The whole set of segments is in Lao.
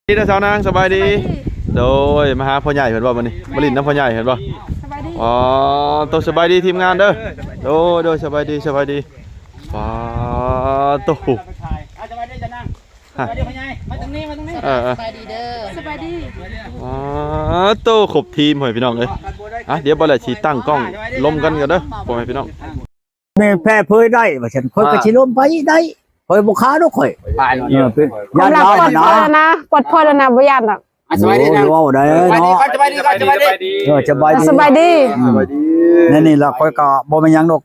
ດີເດີສາວນາງ ສະບາຍດີ. ສະບາຍດີ. ໂດຍ ມາຫາພໍ່ໃຫຍ່ເພິ່ນບໍ່ມື້ນີ້? ມາຫຼິ້ນນຳພໍ່ໃຫຍ່ເພິ່ນບໍ່? ສະບາຍດີ. ອໍ ໂຕ ສະບາຍດີທີມງານເດີ. ໂດຍ ໂດຍ ສະບາຍດີ ສະບາຍດີ. ປາໂຕ ເອົາ ສະບາຍດີເຈົ້ານາງ. ສະບາຍດີພໍ່ໃຫຍ່ ມາທາງນີ້ ມາທາງນີ້. ເອີໆ ສະບາຍດີເດີ ສະບາຍດີ. ປາໂຕ ຄົບທີມເຮີ້ຍ ພີ່ນ້ອງເອີຍ. ອ່ະ ດຽວບໍ່ແລ້ວຊິຕັ້ງກ້ອງລົມກັນກ່ອນເດີ ພໍ່ແມ່ພີ່ນ້ອງ. ແມ່ແພ້ເຜີຍໄດ້ວ່າຊັ້ນ ຂ້ອຍກໍຊິລົມໄປໄດ້ ຂ້ອຍບໍ່ຄາດອກຂ້ອຍ. ເອີ ເປັນ ຄວາມລັບ ຢ້ານລາວ ເປີດເຜີຍແລ້ວນະ ເປີດເຜີຍແລ້ວນະ ບໍ່ຢ້ານດອກ. ອ່ະ ສະບາຍດີນະ ໂອ້ຍ ເວົ້າໄດ້ເນາະ. ສະບາຍດີ ສະບາຍດີ ສະບາຍດີ. ເອີ ສະບາຍດີ ສະບາຍດີ ສະບາຍດີ. ແນວນີ້ລະ ຂ້ອຍກໍບໍ່ແມ່ນຫຍັງດອກ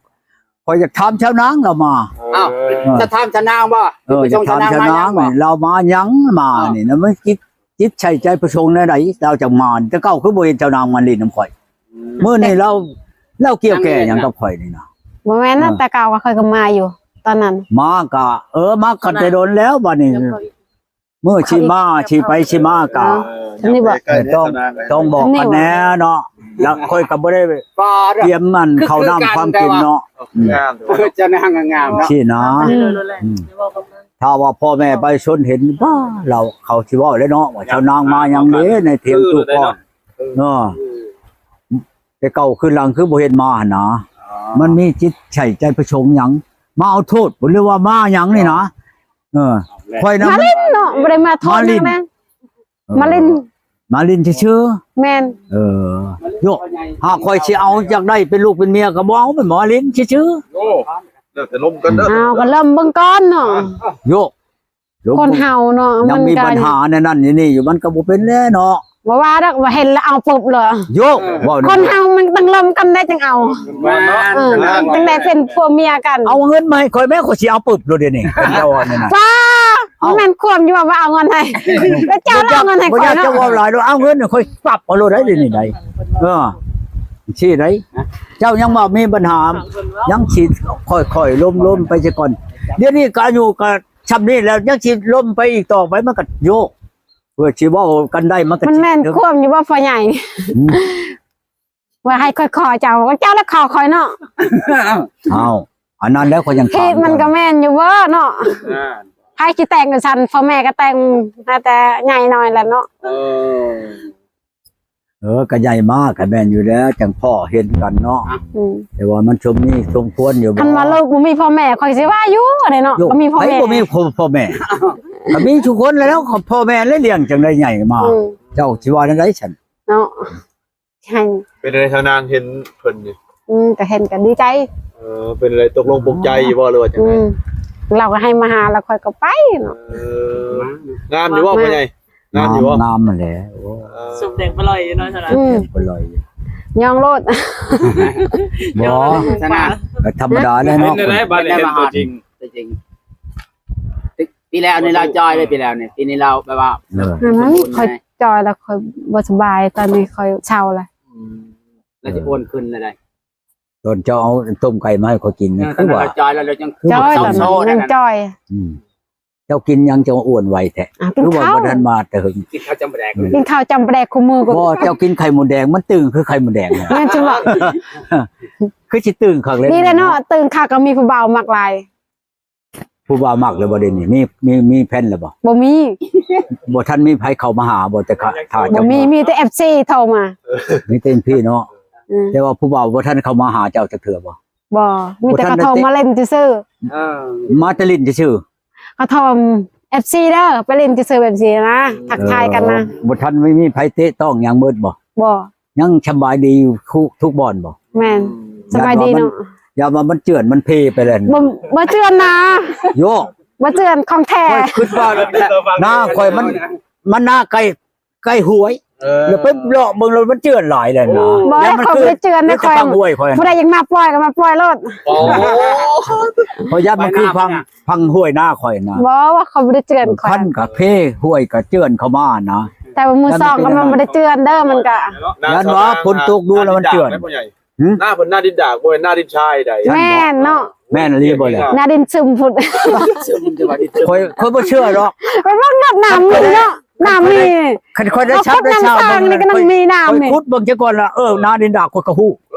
ຂ້ອຍຢາກຖາມຊາວນາງລາວມາ. ອ້າວ ເອີ ຈະຖາມຊາວນາງບໍ່? ເອີ ຈະຖາມຊາວນາງ ລາວມາຫຍັງມານີ້ນະ ມັນຈິດ ຈິດໃສ່ໃຈປະສົງແນວໃດລາວຈັ່ງມາ? ແຕ່ເກົ່າຄືບໍ່ເຫັນຊາວນາງມາຫຼິ້ນນຳຂ້ອຍ. ອືມ ມື້ນີ້ລາວ ລາວກ່ຽວແກ່ຫຍັງກັບຂ້ອຍນີ້ນະ? ບໍ່ແມ່ນນະ ເອີ ແຕ່ເກົ່າກໍຂ້ອຍກໍມາຢູ່ຕອນນັ້ນ ມາກະ ເອີ ມາກັນແຕ່ດົນແລ້ວ. ບັດນີ້ມື້ຊິມາ ຊິໄປຊິມາກະ ເອີ ນີ້ບໍ່ ເອີ ຕ້ອງ ຕ້ອງບອກກັນແດ່ເນາະ. ແລ້ວຂ້ອຍກໍບໍ່ໄດ້ຕຽມອັນເຂົ້ານ້ຳຄວາມກິນເນາະ. ເຈົ້ານາງງາມເນາະ ຊີ້ນະ. ອືມ ອືມ ຖ້າວ່າພໍ່ແມ່ປະຊາຊົນເຫັນ ວ້າ ລາວ ເຂົາຊິເວົ້າແລ້ວເນາະ ວ່າຊາວນາງມາຫຍັງເດ້ໃນຖຽງຕູ້ກ່ອນເນາະ. ແຕ່ເກົ່າຄືຫຼັງຄືບໍ່ເຫັນມາຫັ້ນນະ. ອໍ ມັນມີຈິດໃສ່ໃຈປະສົງຫຍັງ? ມາເອົາໂທດບໍ່ ຫຼືວ່າມາຫຍັງນີ້ນະ? ເອີ ຂ້ອຍນະ ມາຫຼິ້ນເນາະ ບໍ່ໄດ້ມາໂທດຫຍັງນະ. ເອີ ມາຫຼິ້ນ ມາຫຼິ້ນຊື່ໆ. ແມ່ນ ເອີ ໂຍ ຫາກຂ້ອຍຊິເອົາ ຢາກໄດ້ເປັນລູກເປັນເມຍກໍບໍ່ເອົາ ແມ່ນມາຫຼິ້ນຊື່ໆ. ໂອ້ ແລ້ວແຕ່ລົມກັນເດີ ເອົາກໍເລີ່ມເບິ່ງກ່ອນເນາະ. ໂຍ ຄົນເຮົາເນາະ ຍັງມີບັນຫາແນວນັ້ນແນວນີ້ຢູ່ ມັນກໍບໍ່ເປັນແລ້ວເນາະ. ບໍ່ວ່າດອກ ວ່າເຫັນແລ້ວເອົາປຶບເລີຍ. ໂຍ ເວົ້າ ຄົນເຮົາມັນຕ້ອງລົມກັນໄດ້ຈຶ່ງເອົາ. ແມ່ນ ເອີ ຈັ່ງໄດ້ເປັນຜົວເມຍກັນ. ເອົາເງິນມາໃຫ້ຂ້ອຍແມ້ ຂ້ອຍຊິເອົາປຶບໂລດດຽວນີ້ ເຈົ້າວ່າແນວນັ້ນ. ປ້າ ເອົ້າ ມັນແມ່ນຄວາມຢູ່ວ່າ ວ່າເອົາເງິນໃຫ້ ແລ້ວເຈົ້າລະເອົາເງິນໃຫ້ຂ້ອຍເນາະ. ເຈົ້າເວົ້າຫຼາຍໂລດ ເອົາເງິນໃຫ້ຂ້ອຍປັບເອົາໂລດໄດ໋ ດຽວນີ້ໄດ໋. ເອີ ຊີ້ໄດ໋ ເຈົ້າຍັງວ່າມີບັນຫາ ຍັງຊິຄ່ອຍໆລົມໆໄປຊະກ່ອນ. ດຽວນີ້ກໍອາຍຸກໍຊ່ຳນີ້ແລ້ວ ຍັງຊິລົມໄປອີກຕໍ່ໄປ ມັນກໍໂຍກ ເພື່ອຊິເວົ້າກັນໄດ້ ມັນກໍ ມັນແມ່ນຄວາມຢູ່ບໍ່ ພໍ່ໃຫຍ່? ອືມ ວ່າໃຫ້ຂ້ອຍຂໍເຈົ້າ ເຈົ້າລະຂໍຂ້ອຍເນາະ. ເອົ້າ ອັນນັ້ນແຫຼະຂ້ອຍຍັງຖາມ ມັນກໍແມ່ນຢູ່ບໍ່ເນາະ. ໃຜຊິແຕ່ງກັນຊັ້ນ ພໍ່ແມ່ກໍແຕ່ງ ແຕ່ໃຫຍ່ໜ້ອຍແລ້ວເນາະ. ເອີ ເອີ ກໍໃຫຍ່ມາກໍແມ່ນຢູ່ແລ້ວ ຈັ່ງພໍເຫັນກັນເນາະ. ອືມ ແຕ່ວ່າມັນສົມມີສົມຄວນຢູ່ບໍ່? ຄັນວ່າລູກບໍ່ມີພໍ່ແມ່ ຂ້ອຍຊິວ່າຢູ່ເດ້ເນາະ. ບໍ່ມີພໍ່ແມ່ ບໍ່ມີພໍ່ແມ່ ກໍມີທຸກຄົນແລ້ວ ພໍ່ແມ່ແລ້ວລ້ຽງຈັ່ງໄດ້ໃຫຍ່ມາ. ອືມ ເຈົ້າຊິວ່າແນວໃດຊັ້ນເນາະ? ໃຫ້ ເປັນໃດຊາວນາງເຫັນເພິ່ນນີ້? ອືມ ກໍເຫັນກໍດີໃຈ. ເອີ ເປັນໃດຕົກລົງປົງໃຈຢູ່ບໍ່ ຫຼືວ່າຈັ່ງໃດ? ອືມ ລາວກໍໃຫ້ມາຫາ ແລ້ວຂ້ອຍກໍໄປເນາະ. ເອີ ງາມຢູ່ບໍ່ ພໍ່ໃຫຍ່? ງາມຢູ່ບໍ່? ງາມຫັ້ນແຫຼະ. ໂອ້ ສົມແດງປະຫຼອຍຢູ່ເນາະ ຊາວນາງ. ອືມ ປະຫຼອຍຢູ່ ຍ່ອງໂລດ. ບໍ່ ຊາວນາງ ກໍທຳມະດາແຫຼະເນາະ. ເປັນໃດບາດນີ້ເຫັນຕົວຈິງ? ຕົວຈິງ ປີແລ້ວນີ້ລາວຈ່ອຍເລີຍ ປີແລ້ວນີ້ ປີນີ້ລາວແບບວ່າ ເອີ ຂ້ອຍຈ່ອຍແລ້ວ ຂ້ອຍບໍ່ສະບາຍ ຕອນນີ້ຂ້ອຍເຊົາແລ້ວ. ອືມ ແລ້ວຊິອ້ວນຂຶ້ນແນວໃດ? ຕອນເຈົ້າເອົາຕົ້ມໄກ່ມາໃຫ້ຂ້ອຍກິນ ເອີ ຄືວ່າ ຕອນນັ້ນລາວຈ່ອຍແລ້ວ ລາວຈັ່ງຄືວ່າເຊົາ ຍັງຈ່ອຍ. ອືມ ເຈົ້າກິນຫຍັງເຈົ້າອ້ວນໄວແທ້? ຄືວ່າບໍ່ທັນມາແຕ່ຫຶງ. ກິນເຂົ້າຈ້ຳປາແດກ ກິນເຂົ້າຈ້ຳປາແດກຄູ່ມື້. ບໍ່ ເຈົ້າກິນໄຂ່ມົດແດງ ມັນຕຶງຄືໄຂ່ມົດແດງ. ແມ່ນ ຄືຊິຕຶງຄັກເລີຍ ດີແລ້ວເນາະ. ຕຶງຄັກ ກໍມີຜູ້ບ່າວມັກຫຼາຍ. ຜູ້ບ່າວມັກແລ້ວບໍ່ ດຽວນີ້ ມີ ມີ ມີແຟນແລ້ວບໍ່? ບໍ່ມີ ບໍ່ທັນມີໃຜເຂົ້າມາຫາບໍ່? ແຕ່ຖ້າ ບໍ່ມີ ມີແຕ່ເອັຟຊີໂທມາ. ມີແຕ່ເອັຟຊີເນາະ. ອືມ ແຕ່ວ່າຜູ້ບ່າວບໍ່ທັນເຂົ້າມາຫາເຈົ້າຈັກເທື່ອບໍ່? ບໍ່ ມີແຕ່ເຂົາໂທມາຫຼິ້ນຊື່ໆ. ເອີ ມາແຕ່ຫຼິ້ນຊື່ໆ. ເຂົາໂທ ເອັຟຊີເດີ ໄປຫຼິ້ນຊື່ໆ ແບບຊີ້ນະ ເອີ ທັກທາຍກັນນະ. ບໍ່ທັນມີໃຜເຕະຕ້ອງຫຍັງເບິດບໍ່? ບໍ່ ຍັງສະບາຍດີຢູ່ທຸກ ທຸກບ່ອນບໍ່? ແມ່ນ ສະບາຍດີເນາະ. ຢ້ານວ່າມັນເຈື່ອນມັນເພໄປແລ້ວ. ບໍ່ ບໍ່ເຈື່ອນນະ. ໂຢ ບໍ່ເຈື່ອນ ຂອງແທ້. ຂ້ອຍຄິດວ່ານາຂ້ອຍມັນ ມັນນາໃກ້ ໃກ້ຫ້ວຍ. ເອີ ແລ້ວໄປເລາະເບິ່ງແລ້ວມັນເຈື່ອນຫຼາຍແລ້ວນະ. ບໍ່ ຂ້ອຍບໍ່ໄດ້ເຈື່ອນນະ ຂ້ອຍ ຜູ້ໃດຢາກມາປ່ອຍກໍມາປ່ອຍໂລດ. ໂອ້ ຂ້ອຍຢ້ານມັນຄືພັງ ພັງຫ້ວຍນາຂ້ອຍນະ. ບໍ່ ວ່າຂ້ອຍບໍ່ໄດ້ເຈື່ອນ ຄັນກະເພ ຫ້ວຍກະເຈື່ອນເຂົ້າມານະ. ແຕ່ວ່າມື້ສອງກໍມັນບໍ່ໄດ້ເຈື່ອນເດີ ມັນກະ ຢ້ານວ່າຝົນຕົກດູແລ້ວມັນເຈື່ອນ. ນາເພິ່ນນາດິນດາກ ບໍ່ແມ່ນນາດິນຊາຍໃດ. ແມ່ນເນາະ. ແມ່ນອີ່ຫຼີບໍ່ແຫຼະ? ນາດິນຊຶມພຸ້ນ. ຂ້ອຍ ຂ້ອຍບໍ່ເຊື່ອດອກ. ໄປເບິ່ງນຳນ້ຳນີ້ເນາະ ນ້ຳນີ້ ຄັນຂ້ອຍໄດ້ຊັບໄດ້ຊາວເບິ່ງນີ້ກໍຍັງມີນ້ຳນີ້. ຂ້ອຍຂຸດເບິ່ງຊະກ່ອນລະ ເອີ ນາດິນດາກຂ້ອຍກໍຮູ້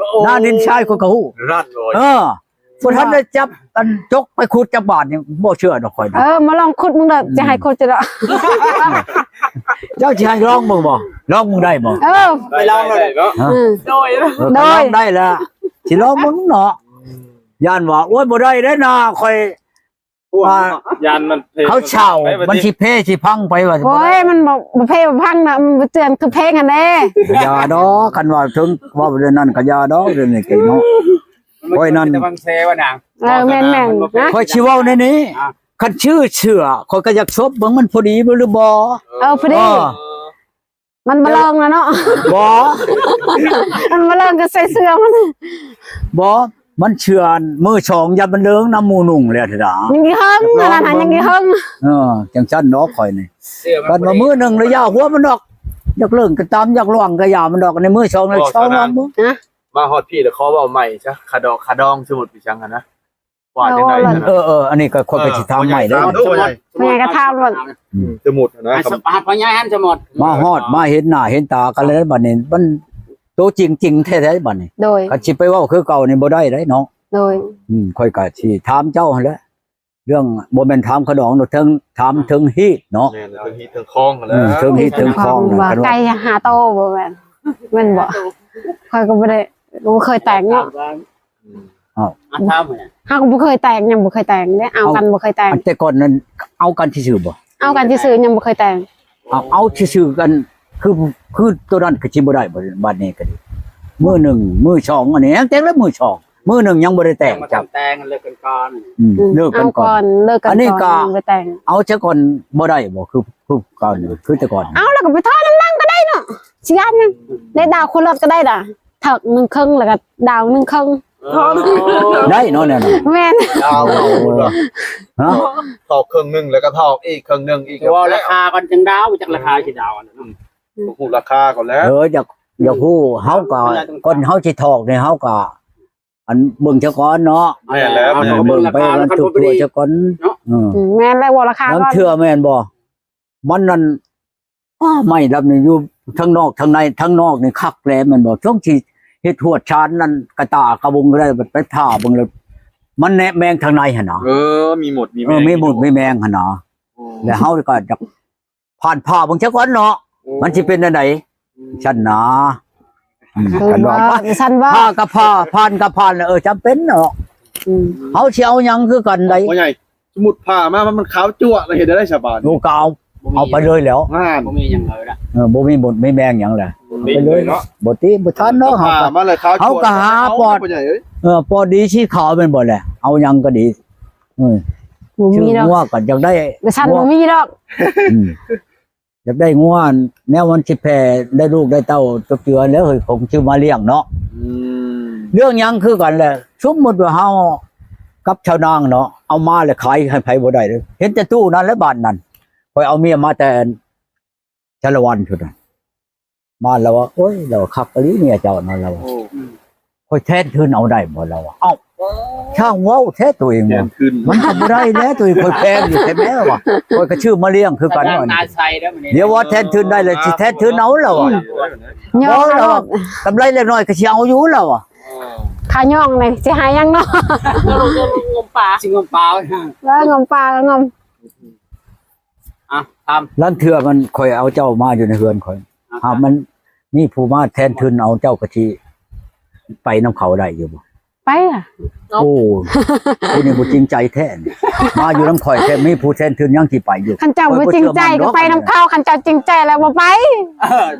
ນາດິນຊາຍຂ້ອຍກໍຮູ້. ເອີ ບໍ່ທັນໄດ້ຈັບອັນຈົກໄປຂຸດຈັກບາດນີ້ ບໍ່ເຊື່ອດອກຂ້ອຍນະ. ເອີ ມາລອງຂຸດເບິ່ງເດີ ອືມ ຈະໃຫ້ຂຸດຈະດອກ. ເຈົ້າຊິໃຫ້ລອງເບິ່ງບໍ່? ລອງເບິ່ງໄດ້ບໍ່? ເອີ ໄປລອງເລີຍເນາະ. ຮະ? ອືມ ໂດຍ ເອີ ໂດຍ ລອງໄດ້ລະ ຊິລອງເບິ່ງເນາະ. ຢ້ານວ່າ ໂອ້ຍ ບໍ່ໄດ້ເດ້ນາ ຂ້ອຍ ຢ້ານມັນເພ ເຂົາເຊົ່າ ມັນຊິເພຊິພັງໄປວ່າ. ໂອ້ຍ ມັນບໍ່ ບໍ່ເພບໍ່ພັງນະ ມັນບໍ່ເຈື່ອນຄືເພງຫັ້ນເດ້. ຢ່າດອກ ຄັນວ່າເຖິງເວົ້າເລື່ອງນັ້ນກໍຢ່າດອກ ເລື່ອງນີ້ເນາະ. ໂອ້ຍ ນັ້ນ ເອີ ແມ່ນໆ ຂ້ອຍຊິເວົ້າແນວນີ້ ຄັນຊື່ເສື້ອ ຂ້ອຍກໍຢາກສົບເບິ່ງມັນພໍດີບໍ່ ຫຼືບໍ່. ເອີ ພໍດີ ເອີ ມັນບໍ່ເລີງນະເນາະ. ບໍ່ ມັນບໍ່ເລີງກໍໃສ່ເສື້ອມັນ. ບໍ່ ມັນເສື້ອມືສອງ ຢ້ານມັນເລີງນຳໝູ່ນຸ່ງແລ້ວເດ. ຍັງອີກເຫິງ ນັ້ນນະ ຍັງອີກເຫິງ. ເອີ ຈັ່ງຊັ້ນດອກຂ້ອຍນີ້. ຄັນວ່າມື້ໜຶ່ງລະຢ່າຫົວມັນດອກ ຢາກເລີງກໍຕາມ ຢາກລອງກໍຢ່າມັນດອກ. ໃນມື້ສອງນັ້ນຊອງລອງເບິ່ງ. ມາຮອດພີ້ລະຂໍເວົ້າໃໝ່ຊະ ຄ່າດອກຄ່າດອງ ສົມມຸດໄປຈັ່ງຫັ້ນນະ. ວ່າຈັ່ງໃດ? ເອີໆ ອັນນີ້ກໍຂ້ອຍກໍຊິຖາມໃໝ່ເດ້. ພໍ່ໃຫຍ່ກໍຖາມໂລດ. ອືມ ສົມມຸດນະ ໃຫ້ສະພາບພໍ່ໃຫຍ່ຫັ້ນ ສົມມຸດ ມາຮອດມາເຫັນໜ້າເຫັນຕາກັນແລ້ວ ບັດນີ້ມັນໂຕຈິງໆ ແທ້ໆ ບັດນີ້. ໂດຍ ຄັນຊິໄປເວົ້າຄືເກົ່ານີ້ບໍ່ໄດ້ເດ້ເນາະ. ໂດຍ ອືມ ຂ້ອຍກໍຊິຖາມເຈົ້າຫັ້ນແຫຼະ ເລື່ອງ ບໍ່ແມ່ນຖາມຂະດອງດອກ ເຖິງ ຖາມເຖິງຮີດເນາະ. ແມ່ນ ເຖິງຮີດເຖິງຄອງຫັ້ນແຫຼະ. ອືມ ເຖິງຮີດເຖິງຄອງ ວ່າໄກ່ຫ້າໂຕບໍ່ແມ່ນ ແມ່ນບໍ່? ຂ້ອຍກໍບໍ່ໄດ້ ບໍ່ເຄີຍແຕ່ງເນາະ. ອືມ ອ້າວ ເຮົາກໍບໍ່ເຄີຍແຕ່ງ ຍັງບໍ່ເຄີຍແຕ່ງເດ້ ເອົາກັນບໍ່ເຄີຍແຕ່ງ. ອັນແຕ່ກ່ອນນັ້ນເອົາກັນຊື່ໆບໍ່? ເອົາກັນຊື່ໆ ຍັງບໍ່ເຄີຍແຕ່ງ. ເອົາ ເອົາຊື່ໆ ກັນ ຄື ຄືໂຕນັ້ນກໍຊິບໍ່ໄດ້ບໍ່? ບາດນີ້ກໍດີ ມື້ໜຶ່ງ ມື້ສອງ ອັນນີ້ແຮງແຕ່ງແລ້ວ ມື້ສອງ ມື້ໜຶ່ງຍັງບໍ່ໄດ້ແຕ່ງ. ຈັກແຕ່ງ ເລີກກັນກ່ອນ. ອືມ ອືມ ເລີກກັນກ່ອນ ເລີກກັນກ່ອນ ຍັງບໍ່ແຕ່ງ. ເອົາຊະກ່ອນບໍ່ໄດ້ບໍ່? ຄື ຄືເກົ່ານີ້ ຄືແຕ່ກ່ອນ. ເອົາ ແລ້ວກໍໄປຖອນນຳຫຼັງກໍໄດ້ເນາະ ຊິຢ້ານຫຍັງ? ໄດ້ດາວຄົນລະກໍໄດ້ດາ ຖອກໜຶ່ງເຄິ່ງ ແລ້ວກໍດາວໜຶ່ງເຄິ່ງ. ອໍ ໄດ້ເນາະແນວນັ້ນ. ແມ່ນ ດາວເອົາພຸ້ນວ່າ ຮະ? ຖອກເຄິ່ງໜຶ່ງ ແລ້ວກໍຖອກອີກເຄິ່ງໜຶ່ງອີກ. ເວົ້າລາຄາກ່ອນຈຶ່ງດາວ ຈັກລາຄາຊິດາວອັນນັ້ນ. ອືມ ຕ້ອງຮູ້ລາຄາກ່ອນແຫຼະ. ເອີ ຢາກ ຢາກຮູ້ ເຮົາກໍ ກ່ອນເຮົາຊິຖອກນີ້ ເຮົາກໍ ອັນ ເບິ່ງຊະກ່ອນເນາະ. ແມ່ນແລ້ວ ເອີ ເບິ່ງໄປ ລາຄາມັນຖືກຕົວຊະກ່ອນເນາະ. ອືມ ອືມ ແມ່ນແລ້ວ ເວົ້າລາຄາກ່ອນ. ລາງເທື່ອແມ່ນບໍ່ ມັນນັ້ນ ອ້າ ໄມ້ລຳນີ້ຢູ່ທາງນອກທາງໃນ ທາງນອກນີ້ຄັກແຫຼະແມ່ນບໍ່? ຊ່ວງທີ່ເຮັດຮວດຊານນັ້ນ ກະຕ່າກະວົງກໍໄດ້ ໄປຜ່າເບິ່ງແລ້ວ ມັນແນະແມງທາງໃນຫັ້ນນະ. ເອີ ມີໝົດມີແມງ. ເອີ ມີໝົດມີແມງຫັ້ນນະ. ໂອ້ ແລ້ວເຮົາກໍຢາກຜ່ານຜ່າເບິ່ງຊະກ່ອນເນາະ. ໂອ້ ມັນຊິເປັນແນວໃດ? ອືມ ຊັ້ນນະ. ອືມ ຄັນວ່າຊັ້ນວ່າ ຜ່າກໍຜ່າ ຜ່ານກໍຜ່ານ ເອີ ຈຳເປັນເນາະ. ອືມ ເຮົາຊິເອົາຫຍັງຄືກັນໃດ໋. ພໍ່ໃຫຍ່ ສົມມຸດຜ່າມາ ມັນຂາວຈັ້ວະ ແລ້ວເຮັດໄດ້ຊະບາດນີ້? ໂອ້ ກໍເອົາ ບໍ່ມີ ເອົາໄປເລີຍແລ້ວ. ງານ ບໍ່ມີຫຍັງເລີຍລະ. ເອີ ບໍ່ມີບົດມີແມງຫຍັງແຫຼະ. ບໍ່ຕິເລີຍເນາະ. ບໍ່ຕິ ບໍ່ທັນເນາະ. ເຮົາກໍ ເຮົາກໍຫາປອດ ເອີ ປອດດີສີຂາວແມ່ນບໍ່ແຫຼະ? ເອົາຫຍັງກໍດີ. ເອີ ບໍ່ມີດອກ. ຊື້ງົວກໍຢາກໄດ້ ບໍ່ຊັ້ນບໍ່ມີດອກ. ອືມ ຢາກໄດ້ງົວ ແນວມັນຊິແຜ່ໄດ້ລູກໄດ້ເຕົ້າຈົບເຈື່ອນແລ້ວ ເຮີ້ຍ ຄົງຊື້ມາລ້ຽງເນາະ. ອືມ ເລື່ອງຫຍັງຄືກັນແຫຼະ. ສົມມຸດວ່າເຮົາກັບຊາວນາງເນາະ ເອົາມາແລ້ວຂາຍໃຫ້ໃຜບໍ່ໄດ້ເດ້. ເຫັນແຕ່ຕູ້ນັ້ນແຫຼະ ບ້ານນັ້ນ ຂ້ອຍເອົາເມຍມາແຕ່ ສາລະວັນພຸ້ນນະ ມາລາວວ່າ ໂອ້ຍ ລາວວ່າ ຄັກອີ່ຫຼີເມຍເຈົ້ານະ ລາວວ່າ. ໂອ້ ອືມ ຂ້ອຍແທນທຶນເອົາໄດ້ບໍ່? ລາວວ່າ. ເອົ້າ ຊ່າງເວົ້າແທ້ໂຕເອງວ່າ ມັນກໍບໍ່ໄດ້ແລ້ວ ໂຕເອງຂ້ອຍແພງຢູ່ແທ້ແມ້ວ່າ ຂ້ອຍກໍຊື້ມາລ້ຽງຄືກັນວ່າ. ດຽວວ່າແທນທຶນໄດ້ແລ້ວ ຊິແທນທຶນເອົາ ລາວວ່າ. ບໍ່ ລາວວ່າ ກຳໄລເລັກນ້ອຍກໍຊິເອົາຢູ່ ລາວວ່າ. ຄ່າຍ່ອງນີ້ຊິໃຫ້ຫຍັງເນາະ? ງົມປາ ຊິງົມປາ ເອີ ງົມປາ ງົມ. ອ່ະ ຖາມ ລາງເທື່ອມັນ ຂ້ອຍເອົາເຈົ້າມາຢູ່ໃນເຮືອນຂ້ອຍ ອ່ະ ຫາກມັນມີຜູ້ມາແທນທຶນເອົາ ເຈົ້າກໍຊິໄປນຳເຂົາໄດ້ຢູ່ບໍ່? ໄປລະ. ໂອ້ ຜູ້ນີ້ບໍ່ຈິງໃຈແທ້ ມາຢູ່ນຳຂ້ອຍແທ້ ມີຜູ້ແທນທຶນຍັງຊິໄປຢູ່. ຄັນເຈົ້າບໍ່ຈິງໃຈກໍໄປນຳເຂົາ ຄັນເຈົ້າຈິງໃຈແລ້ວບໍ່ໄປ.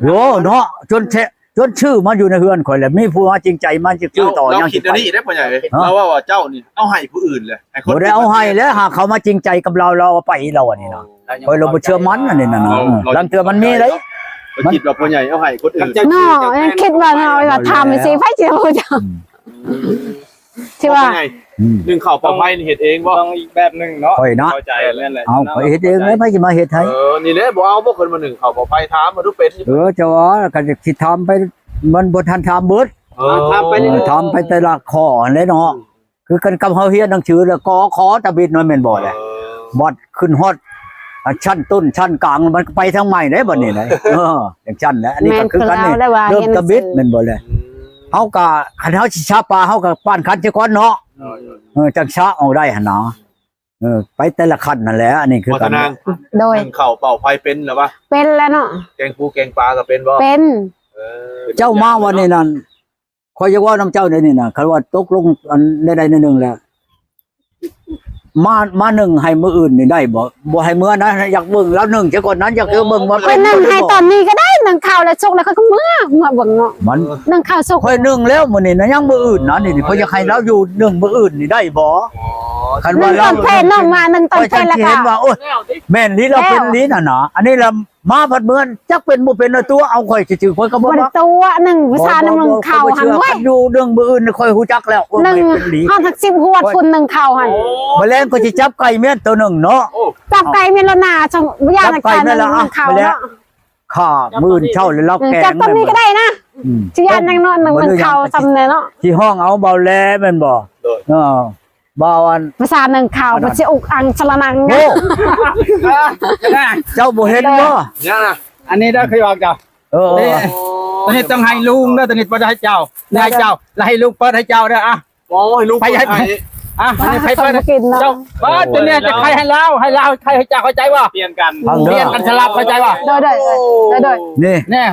ໂອ້ ເນາະ ຈົນແທ້ ຈົນຊື້ມາຢູ່ໃນເຮືອນຂ້ອຍແຫຼະ ມີຜູ້ມາຈິງໃຈມາຈະຊື້ຕໍ່ ເຈົ້າ ຍັງຊິໄປ. ລາວຄິດແນວນີ້ເດ້ ພໍ່ໃຫຍ່ເອີຍ. ຮະ? ລາວເວົ້າວ່າເຈົ້ານີ້ເອົາໃຫ້ຜູ້ອື່ນແຫຼະ ໃຫ້ຄົນ ບໍ່ໄດ້ເອົາໃຫ້ແລ້ວ ຫາເຂົາມາຈິງໃຈກັບລາວ ລາວເອົາໄປລາວອັນນີ້ນະ. ຂ້ອຍລະບໍ່ເຊື່ອໝັ້ນອັນນີ້ນະ. ລາງເທື່ອມັນມີເດ້ ເຂົາຄິດວ່າພໍ່ໃຫຍ່ເອົາໃຫ້ຄົນອື່ນເນາະ. ຄິດວ່າເນາະ ວ່າຖາມຈັ່ງຊີ້ ໃຜຊິຮູ້ຈັກ. ອືມ ທີ່ວ່າ ອືມ ໜຶ້ງເຂົ້າເປົ່າໄຟນີ້ເຮັດເອງບໍ່? ຕ້ອງອີກແບບໜຶ່ງເນາະ. ຂ້ອຍນະ ເຂົ້າໃຈແມ່ນແຫຼະ. ເອົາ ຂ້ອຍເຮັດເອງແລ້ວ ໃຜຊິມາເຮັດໃຫ້? ເອີ ນີ້ແຫຼະ ບໍ່ເອົາບໍ່ ຄົນມາໜຶ້ງເຂົ້າເປົ່າໄຟ ຖາມມາດູເປັນ. ເອີ ເຈົ້າວ່າ ຄັນຊິຖາມໄປ ມັນບໍ່ທັນຖາມເບິດ. ເອີ ຖາມໄປເລື້ອຍໆ ຖາມໄປແຕ່ລະຂໍ້ຫັ້ນແຫຼະເນາະ. ອືມ ຄືກັນກັບເຮົາຮຽນໜັງສືແລ້ວ ກ ຂ ຕະບິດ ນັ້ນແມ່ນບໍ່ແຫຼະ? ເອີ ບັດຂຶ້ນຮອດ ອັນ ຊັ້ນຕົ້ນຊັ້ນກາງ ມັນກໍໄປທາງໃໝ່ເດ້ບັດນີ້ເດ້. ເອີ ຈັ່ງຊັ້ນແຫຼະ. ອັນນີ້ກໍຄືກັນນີ້ ແມ່ນຄືລາວແຫຼະວ່າ ເລີ່ມຕະບິດແມ່ນບໍ່ແຫຼະ? ອືມ ເຮົາກໍ ຄັນເຮົາຊິຊາປາ ເຮົາກໍປ້ານຂັນເສຍກ່ອນເນາະ. ເອີ ຈັ່ງຊະເອົາໄດ້ຫັ້ນນະ. ເອີ ໄປແຕ່ລະຂັ້ນຫັ້ນແຫຼະ ອັນນີ້ຄືກັນ. ບໍ່ຕະນາງ ໂດຍ ໜຶ້ງເຂົ້າເປົ່າໄຟເປັນແລ້ວວະ? ເປັນແລ້ວເນາະ. ແກງປູແກງປາກໍເປັນບໍ່? ເປັນ. ເອີ ເຈົ້າມາວັນນີ້ນັ້ນ ຂ້ອຍຢາກເວົ້ານຳເຈົ້າແນວນີ້ນະ ຄັນວ່າຕົກລົງອັນໃດໆແນວໜຶ່ງແລ້ວ ມາ ມາໜຶ້ງໃຫ້ມື້ອື່ນນີ້ໄດ້ບໍ່? ບໍ່ໃຫ້ເມືອນະ ຢາກເບິ່ງລາວໜຶ້ງຊະກ່ອນນັ້ນ ຢາກເບິ່ງວ່າ ຂ້ອຍໜຶ້ງໃຫ້ຕອນນີ້ກໍໄດ້ ໜຶ້ງເຂົ້າແລ້ວສຸກແລ້ວຂ້ອຍກໍເມືອ ເມືອເບິ່ງເນາະ. ມັນ ໜຶ້ງເຂົ້າສຸກ ຂ້ອຍໜຶ້ງແລ້ວມື້ນີ້ນະ ຍັງມື້ອື່ນນະ ນີ້ຂ້ອຍຢາກໃຫ້ລາວຢູ່ໜຶ້ງມື້ອື່ນນີ້ໄດ້ບໍ່? ຄັນວ່າລາວ ໜຶ້ງຕອນເພນເນາະ ມາໜຶ້ງຕອນເພນແລ້ວກໍ ຂ້ອຍຈັ່ງຊິເຫັນວ່າ ໂອ້ຍ ແມ່ນອີ່ຫຼີ ລາວເປັນອີ່ຫຼີຫັ້ນນະ. ອັນນີ້ລະ ມາພັດເມືອນ ຈັກເປັນບໍ່ເປັນເອົາຕົວະ ເອົາຂ້ອຍຊື່ໆ ຂ້ອຍກໍບໍ່ມັກຕົວະ. ໜຶ້ງວິຊາໜຶ້ງເຂົ້າຫັ້ນເວີຍ ຢູ່ເລື່ອງມື້ອື່ນຂ້ອຍຮູ້ຈັກແລ້ວ. ໂອ້ຍ ໜຶ້ງເປັນອີ່ຫຼີ ຮອດສັກສິບຮວດພຸ້ນໜຶ້ງເຂົ້າຫັ້ນ. ມື້ແລງຂ້ອຍຊິຈັບໄກ່ມ້ຽນໂຕໜຶ່ງເນາະ. ໂອ້ ຈັບໄກ່ມ້ຽນລະນາ ຈັ່ງຢ້ານ ຈັບໄກ່ມ້ຽນລະນາ ໜຶ້ງເຂົ້າເນາະ. ຂ້າມື້ອື່ນເຊົ້າແລ້ວລາວແກງ ຈັບຕອນນີ້ກໍໄດ້ນະ. ອືມ ຊິຢ້ານຫຍັງເນາະ ໜຶ້ງເຂົ້າຊ່ຳແດ່ເນາະ. ຊິຮ້ອງເອົາເບົາແລແມ່ນບໍ່? ໂດຍ ເອີ ບ່າວອັນ ພາສາໜຶ້ງເຂົ້າ ອັນນັ້ນ ມັນຊິອຸກອັງສະລະນັງ. ໂອ້ ເຈົ້າບໍ່ເຫັນບໍ່? ຍັງນະ ອັນນີ້ເດີ ເຄີຍບອກເຈົ້າ. ເອີ ເອີ ໂຕນີ້ຕ້ອງໃຫ້ລຸງເດີ ໂຕນີ້ບໍ່ໄດ້ໃຫ້ເຈົ້າ ໃຫ້ເຈົ້າ ແລ້ວໃຫ້ລຸງເປີດໃຫ້ເຈົ້າເດີ. ອ່ະ ໂອ້ ໃຫ້ລຸງເປີດໃຫ້ ອ່ະ ໃຫ້ໃຜເປີດ? ເຈົ້າເປີດໂຕນີ້ ຈະຂາຍໃຫ້ລາວ ໃຫ້ລາວຂາຍໃຫ້ເຈົ້າ ເຂົ້າໃຈບໍ່? ປ່ຽນກັນ ປ່ຽນກັນສະຫຼັບ ເຂົ້າໃຈບໍ່? ໂດຍ ໂດຍ ໂດຍ ໂດຍ ນີ້ ນີ້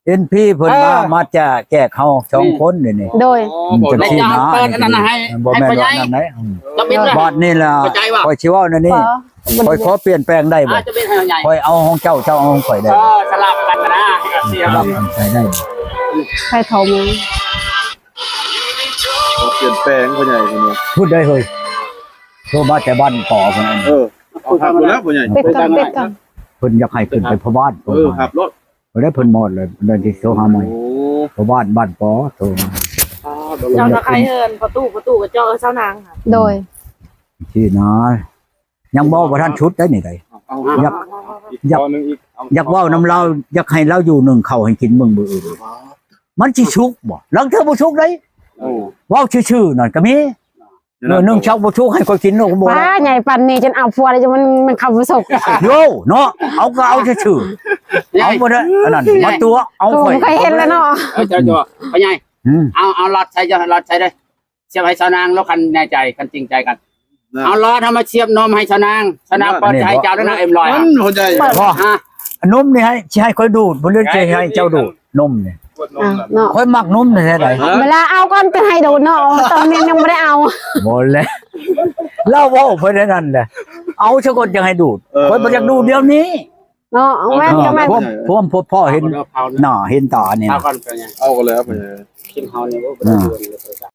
ເອັນພີ ເພິ່ນ ເອີ ມາ ມາຈະແຈກເຮົາສອງຄົນນີ້ ນີ້ ໂດຍ ອືມ ຈັ່ງຊີ້ນະ. ເປີດອັນນັ້ນໃຫ້ ບໍ່ແມ່ນວ່ານັ້ນໃດ໋. ອືມ ຈະເປັນ ບາດນີ້ລະ ເຂົ້າໃຈບໍ່? ຂ້ອຍຊິເວົ້າແນວນີ້ ຂ້ອຍຂໍປ່ຽນແປງໄດ້ບໍ່? ຈະເປັນໃຫ້ໃຫຍ່ ຂ້ອຍເອົາຂອງເຈົ້າ ເຈົ້າເອົາຂອງຂ້ອຍໄດ້ ເອີ ສະຫຼັບກັນນະ ສະຫຼັບກັນໃຊ້ໄດ້. ໃຜໂທມາ? ຂໍປ່ຽນແປງພໍ່ໃຫຍ່ເພິ່ນວ່າ. ພຸດໄດ້ເຮີ້ຍ ໂທມາແຕ່ບ້ານປໍພຸ້ນ. ເອີ ເອົາ ຫາຜູ້ແລ້ວພໍ່ໃຫຍ່ ປິດກ່ອນ ປິດກ່ອນ ເພິ່ນຢາກໃຫ້ຂຶ້ນໄປພໍ່ບ້ານ. ເອີ ຫາໂລດ ບໍ່ໄດ້ ເພິ່ນໝົດເລີຍ ເພິ່ນຊິໂທຫາໃໝ່. ໂອ້ ພໍ່ບ້ານ ບ້ານປໍໂທມາ. ອ່າ ເຈົ້ານະ ໃຜເອີ້ນພໍ່ຕູ້ ພໍ່ຕູ້ກໍເຈົ້າ ເອີ ຊາວນາງ. ໂດຍ ຊີ້ນະ ຍັງເວົ້າບໍ່ທັນສຸດໄດ໋ນີ້ໄດ໋. ເອົາ ຢາກ ເອົາ ຢາກ ເອົາອີກ ຢາກເວົ້ານຳລາວ ຢາກໃຫ້ລາວຢູ່ໜຶ້ງເຂົ້າໃຫ້ກິນເບິ່ງມື້ອື່ນ ມັນຊິສຸກບໍ່? ລາງເທື່ອບໍ່ສຸກໄດ໋. ໂອ້ ເວົ້າຊື່ໆນັ້ນກໍມີ. ເອີ ໜຶ້ງເຂົ້າບໍ່ສຸກໃຫ້ຂ້ອຍກິນ ໂອ້ ບໍ່ໄດ້. ປ້າໃຫຍ່ປານນີ້ຈົນເອົາຜົວແລ້ວ ມັນ ມັນເຂົ້າບໍ່ສຸກ. ໂຢ ເນາະ ເອົາກໍເອົາຊື່ໆ ເອົາບໍ່ໄດ້ ອັນນັ້ນມາຕົວະເອົາຂ້ອຍ. ເຄີຍເຫັນແລ້ວເນາະ. ເອີ ເຈົ້າ ເຈົ້າ ພໍ່ໃຫຍ່ ອືມ ເອົາ ເອົາລັອດໃສ່ ເຈົ້າລັອດໃສ່ເດີ. ສຽບໃຫ້ຊາວນາງໂລດ ຄັນແນ່ໃຈ ຄັນຈິງໃຈກັນ. ເອົາຫຼອດເຮົາມາສຽບນົມໃຫ້ຊາວນາງ ຊາວນາງເປີດໃຈໃຫ້ເຈົ້າເດີນະ ເອັມຮ້ອຍ. ມັນຫົວໃຈ ບໍ່ ຮະ ນົມນີ້ໃຫ້ ຊິໃຫ້ຂ້ອຍດູດບໍ່ ຫຼືຊິໃຫ້ເຈົ້າດູດນົມນີ້? ອ່າ ເນາະ ຂ້ອຍມັກນົມແທ້ໃດ໋. ເວລາເອົາກ່ອນຈະໃຫ້ດູດເນາະ ຕອນນີ້ຍັງບໍ່ໄດ້ເອົາ. ບໍ່ແຫຼະ ລາວເວົ້າໄປແນວນັ້ນແຫຼະ ເອົາຊະກ່ອນຈັ່ງໃຫ້ດູດ. ເອີ ຂ້ອຍບໍ່ຢາກດູດດຽວນີ້ເນາະ. ເອົາແມ່ນ ເອີ ກໍແມ່ນ ພວມ ພວມ ພວມ ພໍເຫັນໜ້າເຫັນຕານີ້ນະ. ເອົາກ່ອນ ເອົາກໍແລ້ວໄປ ກິນເຮົານີ້ບໍ່ໄດ້.